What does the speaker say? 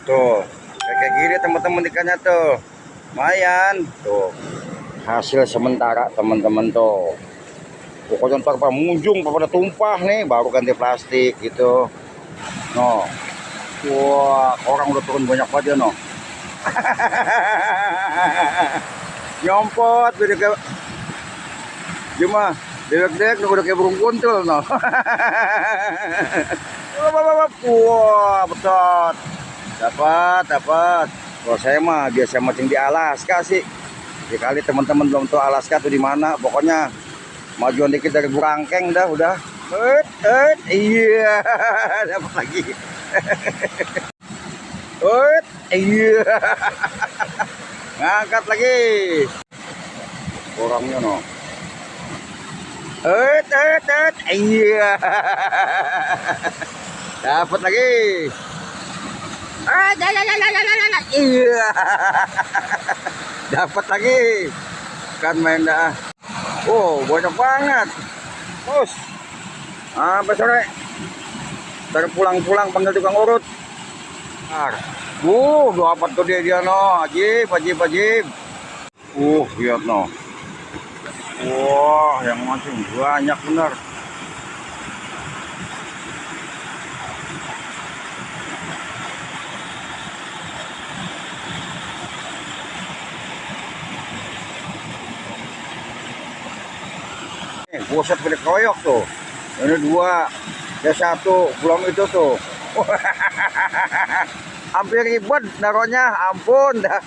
Tuh, kayak gini teman-teman ikannya tuh. Lumayan. Tuh, hasil sementara teman-teman tuh. Pokoknya ntar pengunjung pada tumpah nih, baru ganti plastik gitu. No. Wah, orang udah turun banyak banget ya, no. Nyompot, beda kayak cuma dewek-dewek udah kayak burung kuntul, no. Wah, betot. Dapat. Kalau saya mah biasa mancing di Alaska sih. Ya kali teman-teman belum tahu Alaska tuh di mana. Pokoknya majuan dikit dari Burangkeng dah udah. Iya, dapat lagi. Iya. Ngangkat lagi. Orangnya no. Iya. Dapat lagi. Iya. Dapat lagi. Kan main dah. Oh, banyak banget. Bos. Sampai sore. Ntar pulang-pulang panggil tukang urut. Dapat tuh dia no. Ajib. Lihat no. Wah, yang mancing banyak bener. Buset gede koyok tuh. Ini 2, ya 1, belum itu tuh. Hampir ribet naruhnya, ampun dah.